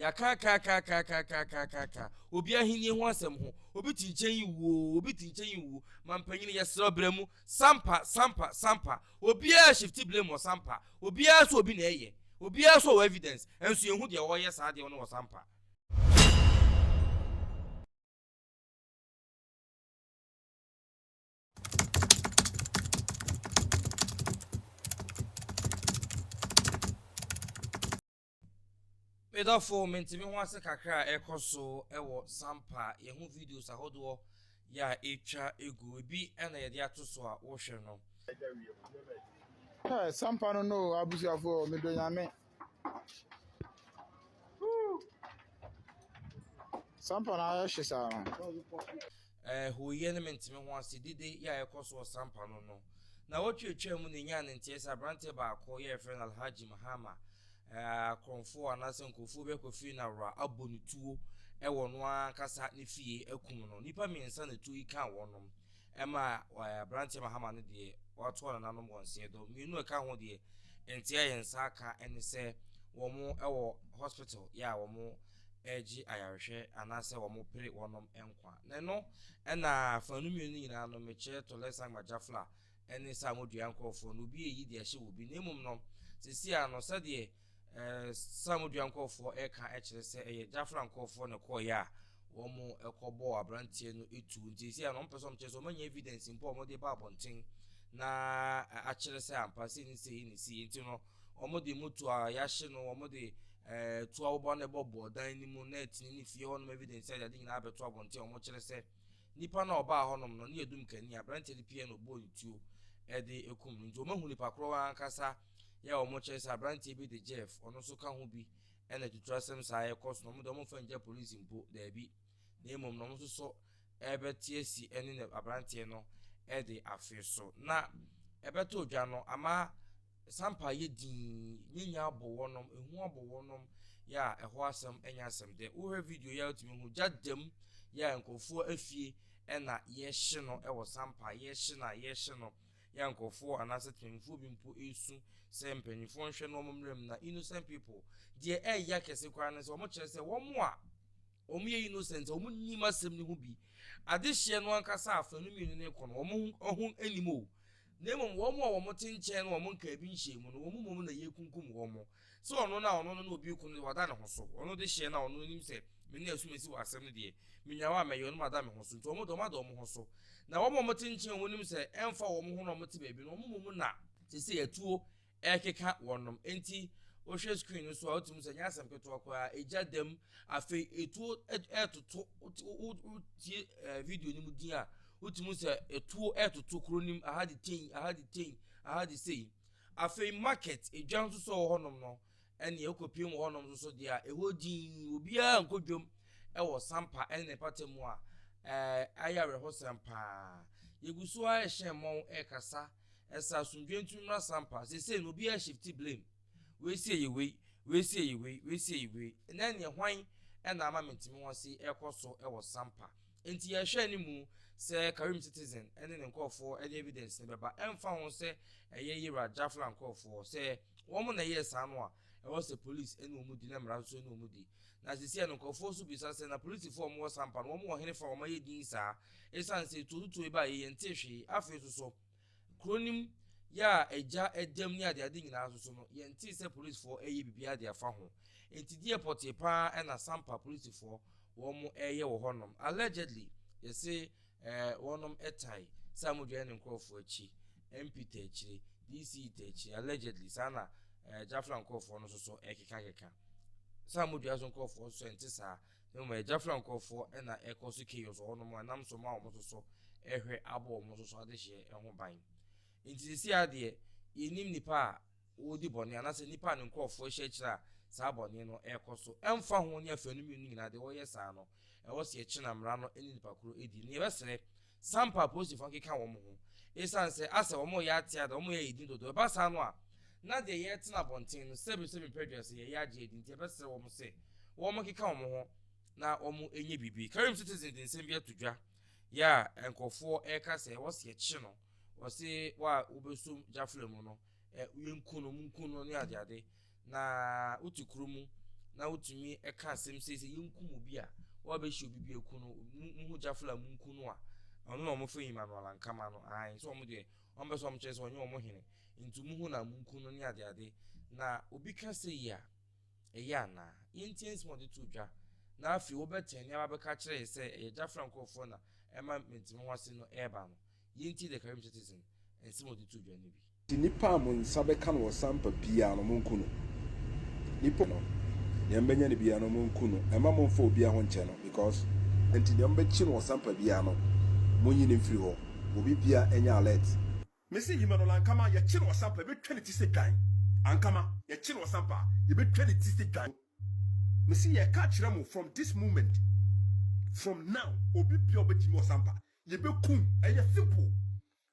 Yɛakaakaakaakaakaakaaka obi ahennie ho asɛm ho. Obi te nkyɛn yi wuo, obi te nkyɛn yi wuo. Mampanyini yɛsrɛ wo brɛ mu. Sampa, Sampa, Sampa. Obiara shifti blame wɔ Sampa. Obiara sɛ obi na ɛyɛ. Obiara sɛ ɔwɔ evidence. Ɛnso yɛnhu deɛ ɔyɛ saa adeɛ no wɔ Sampa. Me dɔfo, mente me ho ase kakra a ɛkɔ so wɔ Sampa. Yɛho videos ahodoɔ yɛ a ɛtwa egu. Ebi na yɛde ato so a wohwɛ no. Hey, Sampa no no abusuafoɔ medɔ Nyame. Sampa na ayɛ hye saa no. Hooyɛ ne mente me ho ase dede yɛ a ɛkɔ so wɔ Sampa no no. Na wɔtwe atwa mu na enyaa ne nteɛ sɛ aberanteɛ baako yɛ yɛfrɛ no Alhaji Mahama akorɔmfoɔ anaasɛ nkurɔfoɔ bi akɔfiri no awora abɔ no tuo wɔ no ankasa ne fie akum no. Nnipa mmiɛnsa na tuo yi kaa wɔnom ɛma aberanteɛ Mahama no deɛ watoa nananom wɔn seɛ dɔ. Mmienu a ɛka ho deɛ nteɛ a yɛn nsa aka ne sɛ wɔn wɔ hospital yɛ a wɔn regye ayarehwɛ anaasɛ wɔn pere wɔnom nkwa. Na ɛno ɛna fanu mmienu nyinaa no mekyerɛ Tolɛ Sangma Jafla ne Samodua nkurɔfoɔ no, obi reyi de ahyɛ obi, na mmom no, seesei ara no, sɛdeɛ Samodua nkurɔfoɔ reka kyerɛ sɛ ɛyɛ Jafra nkurɔfoɔ na ɛkɔeɛ a wɔkɔbɔɔ aberanteɛ no tuo. Nti seesei ara no, wɔmpɛ sɛ wɔkyerɛ sɛ wɔanya evidence mpo a wɔde ba abɔnten na akyerɛ sɛ ampa sei ne sei ne sei. Nti no, wɔde moto a yɛahye no, wɔde tuo aboba no ɛbɔbɔ dan no mu na ɛtene ne fie hɔnom evidence a yɛde nyinaa abɛto abɔnten a wɔkyerɛ sɛ Nipa no a ɔbaa hɔnom no, ne yɛ dum kanni, aberanteɛ no pia na ɔbɔɔ ne tuo de kum no. Nti wɔahu nipa korɔ ankasa yɛ a wɔkyerɛ sɛ aberanteɛ bi de Jeff, ɔno nso ka ho bi na atuturasɛm saa ɛkɔ so no, wɔn deɛ wɔmfa ngya polisi mpo, daabi, na mmom no wɔn nso so ɛrebɛte asi ne ne aberanteɛ no de afe so. Na ɛbɛtɔ dwa no, ama Sampa yɛ dinn, nyanya abɔ wɔnom, ehu abɔ wɔnom, yɛ a ɛhɔ asɛm nyɛ asɛm dɛ. Wohwɛ video yi a wotumi hu gya dam yɛ a nkurɔfoɔ afie na yɛhye no wɔ Sampa, yɛhye no a yɛhye no, yɛ a nkurɔfoɔ anaasɛ temanmufoɔ bi mpo resu sɛ mpanyinfoɔ nhwɛ no wɔn mmerɛ mu na innocent people. Deɛ ɛyɛ kɛse koraa ne sɛ wɔkyerɛ sɛ wɔn a wɔyɛ innocent a wɔnnim asɛm no ho bi, adehyeɛ no ankasa a afanu mmienu no rekɔ no wɔn ho nnim o. Na mmom wɔn a wɔte nkyɛn no a wɔnkaa bi nhyɛɛ mu no, wɔn mmom na yɛrekunkum wɔn. Sɛ ɔno no a ɔno no ne obi reko no deɛ, wada ne ho so. Ɔno de hyeɛ no a ɔno nim sɛ me ne asumasi wɔ asɛm no deɛ, menya hɔ a mɛyɛ ɔno mada me ho so. Nti wɔn deɛ wɔada wɔn ho so. Na wɔn a wɔte nkyɛn a wɔnim sɛ ɛmfa wɔn ho na wɔte baabi no, wɔn mmom na seesei atuo rekeka wɔnom. Enti wohwɛ screen no so a, wotumi sɛ ɛnyɛ asɛm ketewa koraa. Egya da mu. Afei etuo retoto. Wotie video no mu din a, wotumi sɛ etuo retoto kuro no mu. Aha de ten, aha de ten, aha de sei. Afei market, edwa nso so wɔ hɔnom no, ɛnneɛ wokɔpie mu hɔnom nso so deɛ a, ɛhɔ dinn. Obiara nkɔ dwam wɔ Sampa ne ne mpata mu a, ayɛ awerɛhosɛm paa. Yɛgu so ara rehyɛn mmɔn rekasa. Ɛsɛ asomdwoe ntumi mmra sampa. Seesei no obiara shifti blame. Wei se ɛyɛ wei, wei se ɛyɛ wei, wei se ɛyɛ wei. Nnɛ neɛ hwan na ama mentimi-ho-ase rekɔ so wɔ sampa? Enti yɛrehwɛ animu sɛ Karim Citizen ne ne nkorɔfoɔ de evidence no bɛba. Ɛmfa ho sɛ ɛyɛ Yera Jafla nkorɔfoɔ, sɛ wɔn na ɛyɛɛ saa no a, ɛwɔ sɛ police ne wɔn di na mmara nso ne wɔn di. Na seesei no nkorɔfoɔ nso bisa sɛ na polisifoɔ a wɔwɔ sampa no wɔn wɔ henefa a wɔayɛ din saa? Esiane sɛ tuotutuo yi baeɛ yi yɛntee hwee. Afei nso so Kuro no mu yɛ a agya dam ne adeade nyinaa nso so no, yɛntee sɛ polisifoɔ reyɛ biribiara de afa ho. Enti deɛ pɔtee pa ara na Sampa polisifoɔ wɔn reyɛ wɔ hɔnom? Allegedly, yɛse eh, wɔnom tae Samudua ne nkurɔfoɔ akyi, MP ta akyire, DC ta akyire, allegedly, saa na eh, Jafla nkurɔfoɔ no nso so ɛkekakeka. Samudua so nkurɔfoɔ nso ɛnte saa. Na mmom ɛyɛ Jafra nkurɔfoɔ na ɛkɔ so chaos wɔ hɔnom a ɛnam so ma wɔn nso so ɛhwɛ abɔ wɔn nso so adehyeɛ ho ban. Nti seesei ara deɛ yɛnnim nipa a ɔredi bɔne anaasɛ nipa a ne nkurɔfoɔ hyɛ akyire a saa bɔne no ɛrekɔ so. Ɛmfa ho ne afanu mmienu nyinaa deɛ wɔyɛ saa no, ɛwɔ sɛ yɛkye na mmara no ne nipa koro di. Na yɛbɛsrɛ Sampa apolisifoɔ nkeka wɔn ho esiane sɛ asɛ wɔn reyɛ ate ada, wɔn reyɛ ayɛ din dodo. Ɛba saa no a, na deɛ yɛretena abɔnten no sɛbi sɛbi mpɛ aduasa yɛyɛ agye adi nti yɛbɛsrɛ wɔn sɛ wɔn nkeka wɔn ho na wɔn nyɛ biribi. Karim Citizen de nsɛm bi ato dwa yɛ a nkurɔfoɔ reka sɛ ɛwɔ sɛ yɛkye no, wɔse wo a wobɛsom Jafla mu no, yɛnku no, monku no ne adeade. Na wote kuro mu Na wotumi ka asɛm sei sɛ yɛnkum obi a wabɛhyɛ obi bi aku no, muhu Jafla munku no a, ɔno na wɔfrɛ Emmanuel Ankama no. Ae, sɛ wɔn deɛ wɔmpɛ sɛ wɔkyerɛ sɛ ɔnyɛ wɔn hene, nti muhu no a munku no ne adeade. Na obi ka sei a, ɛyɛ anaa? Yɛntie nsɛm a ɔde too dwa, na afei wobɛtɛn ne aba bɛka akyerɛ yɛ sɛ ɛyɛ Jafla nkurɔfoɔ na ɛma mentemehoase no ɛreba no. Yɛntie The Karim Citizen nsɛm a ɔde too dwa no bi. Nti nipa a mo nsa bɛka no wɔ sampa biaa no monku no. Nipa no nea mobɛnya no biaa no monku no. Ɛmma momfa obiaa ho nkyɛ no because. Nti nea mobɛkye no wɔ sampa biaa no monyi no mfiri hɔ. Obi biaa nyɛ alert. Mese Emmanuel Ankama yɛkye no wɔ sampa yɛbɛtwa ne ti sɛ dwan. Ankama yɛkye no wɔ sampa a yɛbɛtwa ne ti sɛ dwan. Mese yɛka kyerɛ mo from this moment from now obi biaa ɔbɛgyimi wɔ sampa yɛbɛkum ɛyɛ simple.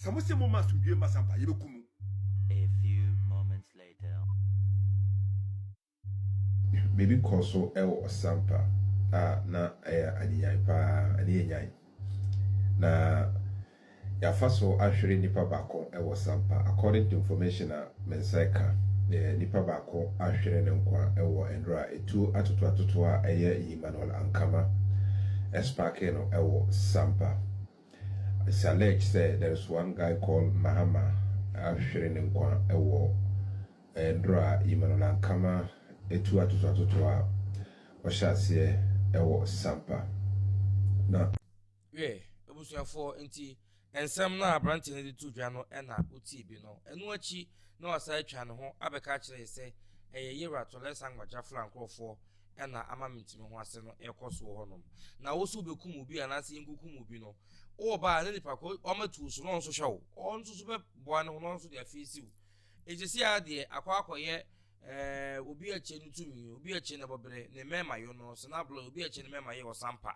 Sɛ mo se mo mma asomdwie mma sampa a, yɛbɛku mo. A few moments later. Biribi kɔɔ so wɔ Ɔsampa a na ɛyɛ aninyan paa, ani yɛ nyan. Na yɛafa so ahwere nipa baako wɔ Sampa. According to information a me nsa ka, nipa baako ahwere ne nkwa wɔ nnora a etuo atotoatoto a ɛyɛ Emmanuel Ankama sparke no wɔ Sampa. It's alleged sɛ there is one guy called Mahama ahwere ne nkwa wɔ nnora a Emmanuel Ankama etu atotoatoto a ɔhyɛ aseɛ wɔ Sampa. Na Wiɛ, abusuafoɔ, enti nsɛm no a aberanteɛ no de too dwa no na wotie bi no. Ɛno akyi na wasan atwa ne ho abɛka akyerɛ yɛ sɛ ɛyɛ Yewura Tolesa Ngwajafla nkurɔfoɔ na ama mentimi-ho-ase no rekɔ so wɔ hɔnom. Na wo nso wobɛkum obi anaasɛ yɛnkɔkum obi no, woreba a na nipa ko ɔmatu wo so na ɔno nso hwɛ wo. Ɔno nso so bɛboa ne ho na ɔno nso de afeesi wo. Enti seesei ara deɛ akɔ akɔyɛ ɛɛ obi akyɛ no tumi, obi akyɛ no bɔberɛ, ne mmarima yɔ no, sena blɔ, obi akyɛ no mmarima yɛ ɔsampa.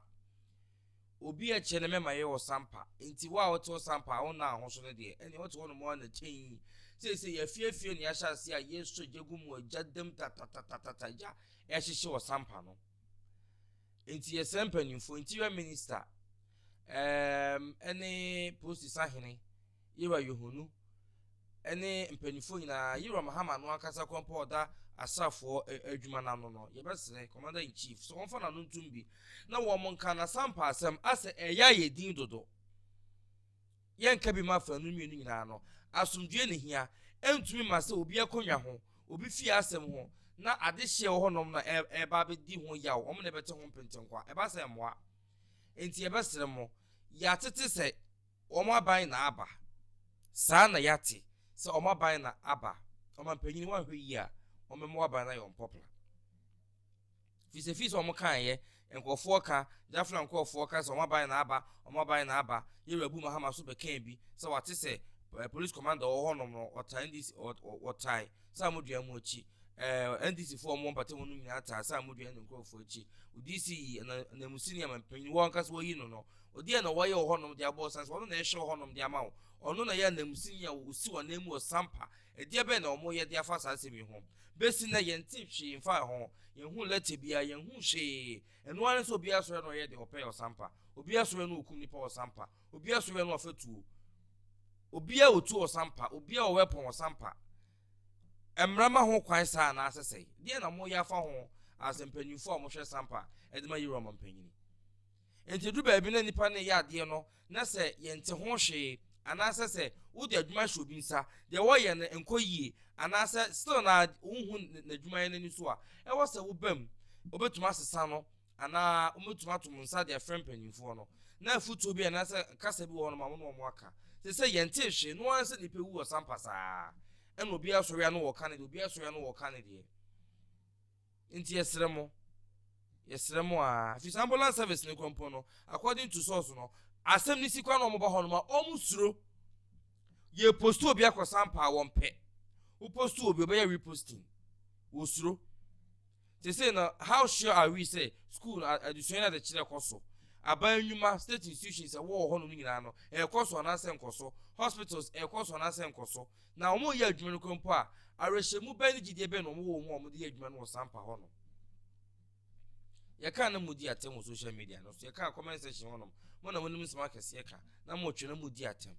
Obi akyɛ no mmarima yɛ ɔsampa. Enti wo a wote ɔsampa a wonna ho so no deɛ, ɛnneɛ wote hɔnom ara na kyɛn. Seesei yɛafiefie na yɛahyɛ aseɛ a yɛsɔ gya gu mu a gya dam tatatatata gya ɛhyehye ɔsampa no. Enti yɛsrɛ mpanimfoɔ, Interior Minister ɛɛm ɛne Polisi Sahene Yewura Yohonu ɛne mpanimfoɔ nyinaa, Yewura Mahama no ankasa kwan mpo a ɔda asraafoɔ adwuma no ano no, yɛbɛsrɛ Commander in Chief sɛ wɔmfa n'ano ntom bi na wɔn nka n'asampa asɛm asɛ ɛyɛ ayɛ din dodo. Yɛnka bi ma afanu mmienu nyinaa no, asomdwoeɛ na ehia. Ɛntumi mma sɛ obi akonnwa ho, obi fie asɛm ho, na adehyeɛ wɔ hɔnom na ɛreba abɛdi ho yaw, wɔn na ɛbɛte ho mpentenkwa. Ɛba sɛ ɛmmoa. Enti yɛbɛsrɛ mo, yɛatete sɛ wɔn aban na aba. Saa na yɛate, sɛ wɔn aban na aba. Ɔmampanyin, woanhwɛ yie a, wɔbɛma w'aban no ayɛ unpopular. Firi sɛ fii sɛ wɔn kaeɛ, nkurɔfoɔ ka, Jafla nkurɔfoɔ ka sɛ wɔn aban na aba, wɔn aban na aba. Yɛwura Abu Mahama so bɛkaa bi sɛ wate sɛ eh, police commander wɔ hɔnom no, ɔtaa NDC, ɔtae Samodua mu akyi. Eh, NDC foɔ wɔn mpata mu no nyinaa taa Samodua ne nkurɔfoɔ akyi. DC yi, ananmusini amanpanyin, wɔn ankasa wɔyi no no, ɔdeɛ na wɔyɛ wɔ hɔnom de abɔ ɔsan sɛ ɔno na ɛhwɛ wɔ hɔnom de ama wo. Ɔno na ɛyɛ ananmusini a ɔsi wɔn nan mu wɔ Sampa. Ɛdeɛ bɛn na wɔyɛ de afa saa asɛm yi ho? Besi nnɛ, yɛntee hwee mfaa ho. Yenhuu lɛtɛ biara, yenhuu hwee. Ɛno ara ne sɛ obiara sɔre na ɔyɛ deɛ ɔpɛ wɔ Sampa. Obiara sɔre na ɔkum nnipa wɔ Sampa. Obiara sɔre na ɔfa tuo. Obiara wɔ tuo wɔ Sampa. Obiara wɔ wɛpɔn wɔ Sampa. Mmara ma ho kwan saa anaasɛ sɛe? Deɛ na moyɛ afa ho as mpanyinfoɔ a mohwɛ Sampa de ma Yewura Ɔmampanyini? Enti ɛduru baabi na nnipa no reyɛ adeɛ no na sɛ yɛnte ho hwee anaasɛ sɛ wode adwuma hyɛ obi nsa, deɛ wɔyɛ no nkɔ yie anaasɛ still na wonhu n'adwumayɛ no ani so a, ɛwɔ sɛ woba mu, wobɛtumi asesa no anaa wobɛtumi ato mo nsa de afrɛ mpanimfoɔ no na afotuo bi anaasɛ kasa bi wɔ hɔnom a wo ne wɔn aka. Te sɛ yɛntee hwee no ara sɛ nnipa wu wɔ sampa saa ɛna obiara sɔre ano wɔka ne deɛ, obiara sɔre ano wɔka ne deɛ. Nti yɛsrɛ mo, yɛsrɛ mo aa, firi sɛ ambulance service no kora mpo no, according to source no, asɛm no si kora na wɔba hɔ nom a, wɔn suro. Yɛ post obi akɔ sampa a wɔn pɛ. Wo post obi, ɔbɛyɛ reposting. Wɔsuro. Te sɛ na how sure are we sɛ school no adesua no adekyerɛ kɔ so? Aban nnwuma, state institutions ɛwɔ wɔ hɔ nom nyinaa no, ɛrekɔ so anaasɛ nkɔ so? Hospitals ɛrekɔ so anaasɛ nkɔ so? Na wɔreyɛ adwuma no koraa mpo a, awerɛhyɛmu bɛn ne gyidie bɛn na wɔwɔ wɔ mu a wɔde yɛ adwuma no wɔ Sampa hɔ no? Yɛkaa na modi atɛm wɔ social media no so, yɛkaa comment section hɔnom, mo na monim nsɛm akɛseɛ ka, na motwe na modi atɛm.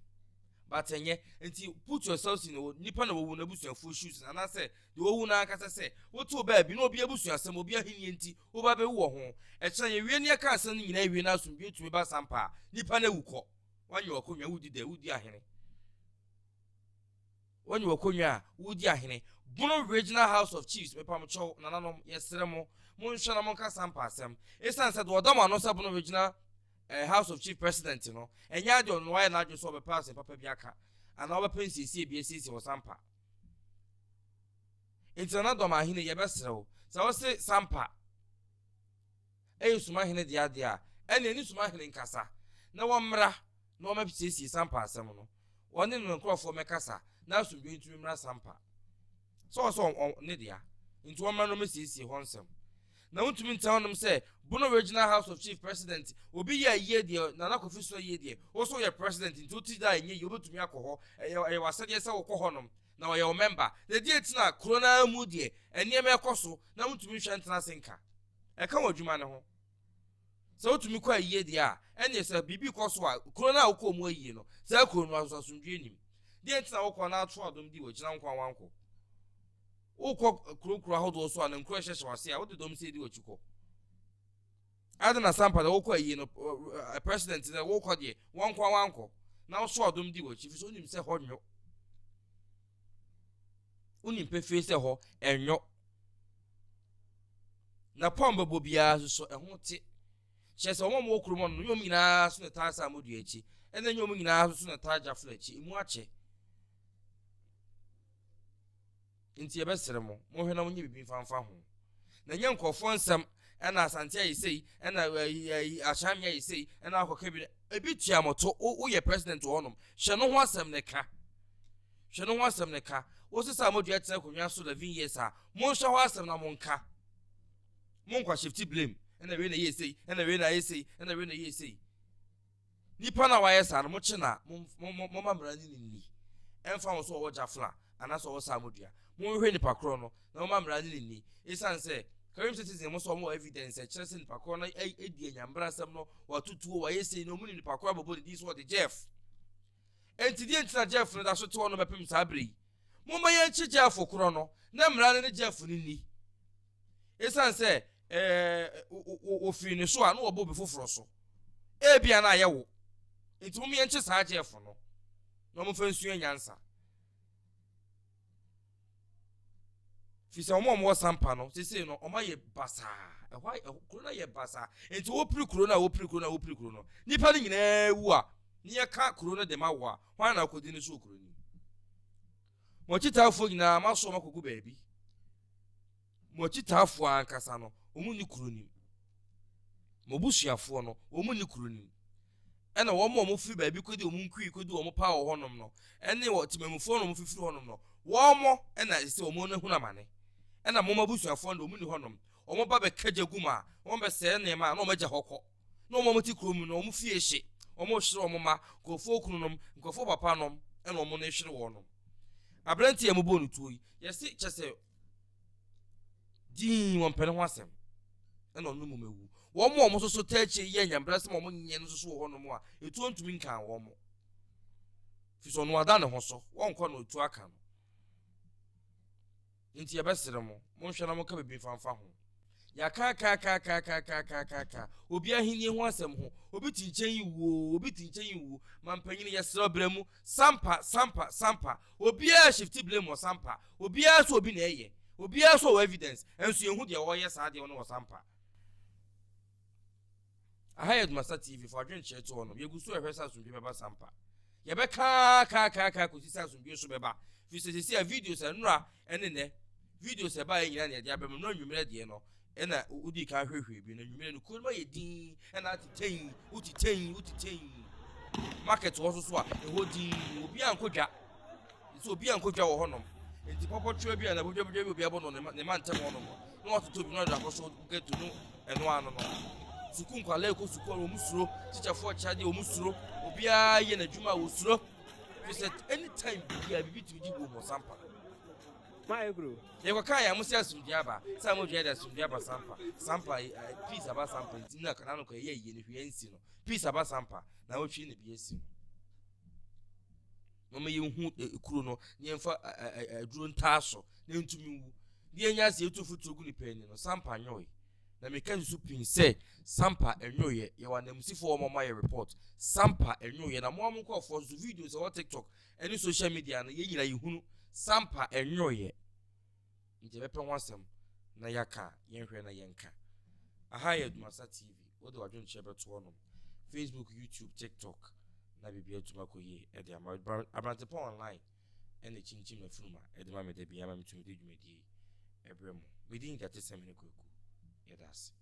But ɛnyɛ. Nti put yourself in nipa na wɔwu n'abusuafoɔ shoes anaasɛ deɛ wɔwu no ankasa sɛ wote wo baabi na obi abusuasɛm, obi ahenni nti woba bɛwu wɔ ho. Ɛkyerɛ yɛwie ne yɛka asɛm no nyinaa wie na asomdwoe tumi ba sampa a, nipa no awu kɔ. Wanyɛ w'akonnwa, wodi dɛ, wodi ahene. Wanyɛ w'akonnwa a, wodi ahene. Bono Regional House of Chiefs, mepamkyɛw, nananom, yɛsrɛ mo, monhwɛ na monka sampa asɛm. Esiane sɛ deɛ ɔda mo ano sɛ Bono Regional eh, House of Chief President no, ɛnyɛ adeɛ ɔno wayɛ n'adwene sɛ ɔbɛpɛ asɛm papa bi aka, anaa ɔbɛpɛ nsiesie bi asiesie wɔ sampa. Nti nana dɔm ahene yɛbɛsrɛ wo, sɛ wose sampa ɛyɛ sumahene dea deɛ a, ɛnneɛ ne sumahene nkasa na wɔmmra na wɔmmɛsiesie Sampa asɛm no. Wɔne ne nkurɔfoɔ mmɛkasa na asomdwoeɛ ntumi mmra Sampa. Sɛ wɔ sɛ ne dea, nti wɔmmra na wɔmmɛsiesie hɔ nsɛm. Na wontumi ntena hɔnom sɛ Bono Regional House of Chief President, obi yɛ ayie deɛ, Nana Kofi so ayie deɛ, wo nso woyɛ President nti wote da a ɛnyɛ yie wobɛtumi akɔ hɔ, ɛyɛ ɛyɛ w'asɛdeɛ sɛ wokɔ hɔnom na wɔyɛ wo mɛmba. Na deɛ nti na kuro no ara mu deɛ nneɛma ɛkɔ so na wontumi nhwɛ ntena ase nka. Ɛka w'adwuma no ho. Sɛ wotumi kɔ ayie deɛ a, ɛnneɛ sɛ biribi kɔ so a, kuro no a wokɔɔ mu ayie no, saa kuro no nso asomdwoeɛ nnim. Deɛ nti na wokɔ na ato adom di w'akyi na wo nko ara woankɔ? Wokɔ kuro kuro ahodoɔ so a na nkuro ɛhyɛhyɛ w'ase a, wode dɔm sɛ di w'akyi kɔ. Ade na sampa deɛ wokɔ ayie no, president deɛ wokɔ deɛ, wɔn nko ara woankɔ. Na woso adom di w'akyi, fi so wonim sɛ hɔ nnwo. Wonim pefee sɛ hɔ ɛnnwo. Na pɔn bɛbɔ biara nso so ɛho te. Kyerɛ sɛ wɔn a wɔwɔ kurom hɔ no, nyɛ wɔn nyinaa so na ɛtaa saa modua akyi, ɛna nyɛ wɔn nyinaa nso so na ɛtaa gyafla akyi. Emu akyɛ. Nti yɛbɛsrɛ mo, monhwɛ na monyɛ biribi mfa mfa ho. Na nyɛ nkurɔfoɔ nsɛm ɛna Asante ayɛ sei, ɛna Akyame ayɛ sei, ɛna akɔka bi. Ebi tua mo to, woyɛ president wɔ hɔnom, hyɛ no ho asɛm ne ka. Hwɛ no ho asɛm no ka. Wo se saa modua tena akonnwa so 11 years a, monhwɛ hɔ asɛm na monka. Monkwa shifti blame. Ɛna wei na ɛyɛ sei, ɛna wei na ayɛ sei, ɛna wei na ɛyɛ sei. Nipa na wayɛ saa no, mokye na momma mmara ne ne nni. Ɛmfa ho sɛ ɔwɔ gyafla anaasɛ ɔwɔ saa modua. Monhwehwɛ nipa korɔ no na momma mmara ne ne nni. Esiane sɛ Karim citizen mo sɛ wɔn wɔ evidence ɛkyerɛ sɛ nipa korɔ no adi anyambrasɛm no, watutuo, wayɛ sei no, wɔn nim nipa korɔ abɔbɔ ne din sɛ ɔde Jeff. Enti deɛn nti na Jeff no da so te hɔ no bɛpem saa berɛ yi? Momma yɛnkye Jeff korɔ no na mmara no ne Jeff no nni. Esiane sɛ ɛɛ wɔfiri ne so a na wɔbɔ obi foforɔ so. Ebia na ayɛ wo. Enti momma yɛnkye saa Jeff no na wɔmfa nsua nyansa. Fi sɛ wɔn a wɔwɔ sampa no sese no wɔn ayɛ basaa ɛhɔ ayɛ kuro no ayɛ basaa nti wɔpiri kuro no a wɔpiri kuro no a wɔpiri kuro no nipa no nyinaa wu a ne yɛka kuro no de ma wo a hwan na akɔdi no so wɔ kuro no mu mo akyitaafoɔ nyinaa mo aso wɔn akɔgu baabi mo akyitaafoɔ ankasa no wɔn ni kuro no mu mo busuafoɔ no wɔn ni kuro no mu Ɛna wɔn a wɔfiri baabi kɔdi wɔn nkui kɔdi wɔn paa wɔ hɔnom no, ɛne wɔ temamufoɔ no a wɔfifiri hɔnom no, wɔn na ɛsɛ sɛ wɔn ahunu amane. Ɛna mo abusuafoɔ no deɛ wɔn nni hɔnom, wɔn ba bɛka gya gu mu a, wɔn bɛsɛe nneɛma a na wɔn agya hɔ kɔ. Na wɔn a wɔte kurom no, wɔn fie hye, wɔn rehwere wɔn mma, nkurɔfoɔ kununom, nkurɔfoɔ papanom, ɛna wɔn rehwere wɔn. Aberanteɛ a mobɔɔ no tuo yi, yɛse kyɛ sɛ Dinn, wɔmpɛ ne ho asɛm. Ɛna ɔno mmom awu. Wɔn a wɔn nso so taa akyire yɛ nyambrasɛm a wɔnyɛ no nso so wɔ hɔnom a, etuo ntumi nkaa wɔn. Fi sɛ ɔno ada ne ho so, wɔnkɔ na otuo aka no. Nti yɛbɛsrɛ mo, monhwɛ na monka biribi mfa mfa ho. Yɛaka aka aka aka aka aka aka aka aka obi ahenni ho asɛm ho, obi te nkyɛn yi wuo, obi te nkyɛn yi wuo. Ma mpanyin yɛsrɛ ɔbrɛ mu, sampa sampa sampa. Obiara shifti blame wɔ sampa. Obiara sɛ obi na ɛyɛ. Obiara sɛ ɔwɔ evidence. Ɛnso yɛnhu deɛ ɔyɛ saa adeɛ no wɔ sampa. Aha yɛ Adumasa TV, fa w'adwenkyerɛ to hɔnom. Yɛgu so ɛhwɛ sɛ asomdwe bɛba sampa. Yɛbɛka ka ka ka kɔsi sɛ asomdwe so bɛba. Firi sɛ sɛsi a videos a nnora ɛne nnɛ videos ɛbaeɛ nyinaa na yɛde aba mu. Nnora nnwummerɛ deɛ no ɛna wodii kan hwehwɛ bi no anwummerɛ no kuro no ayɛ din ɛna atetɛn wotetɛn wotetɛn market hɔ so so a ɛhɔ din obi ankɔ dwa nso obi ankɔ dwa wɔ hɔnom nti pɔpɔtwerɛ bi a na bodwabodwa bi obi abɔ no ne ma ntɛm hɔnom na watotɔ bi na ɔde akɔ so ghetto no ɛno ano no sukuu nkwadaa ɛkɔ sukuu a wɔn suro tikyafoɔ kyerɛ deɛ wɔn suro obiara yɛ n'adwuma a wɔsuro fi sɛ anytime biara biribi tumi gye wɔ mu sampa. Yɛkɔkaa yɛn mo sɛ asomdwoe aba, sɛ mo dwene de asomdwoe aba sampa, sampa eh, peace aba sampa nti na kana no kɔ ɛyɛ yie no hwee ansi no, peace aba sampa na wotwe na bi asi no. Na ɔma yɛnhu kuro no na yɛmfa aduro ntaa so na ɛntumi nwu. Na yɛnya sɛ yɛtu futuro gu nipa ani no, Sampa nwoe. Na meka susu pii sɛ Sampa nwoeɛ. Yɛwɔ ananmusifoɔ wɔn a wɔayɛ report. Sampa nwoeɛ. Na mo a mo nkurɔfoɔ nso videos ɛwɔ TikTok ɛne social media no yɛn nyinaa yɛhunu Sampa nwoeɛ. Nti yɛbɛpɛ ho asɛm na yɛaka a yɛnhwɛ na yɛnka. Aha yɛ Adumasa TV. Wode w'adwenkyerɛ bɛto hɔnom. Facebook, YouTube, TikTok na biribi atumi akɔ yie ɛde ama. Abrantepɔn online ɛna ɛkyinkyim n'afunuma ɛde ma me da biara ma metumi de dwumadie yi ɛbrɛ mo. Me din Gyate Sɛmene Kwaku. Yɛda ase.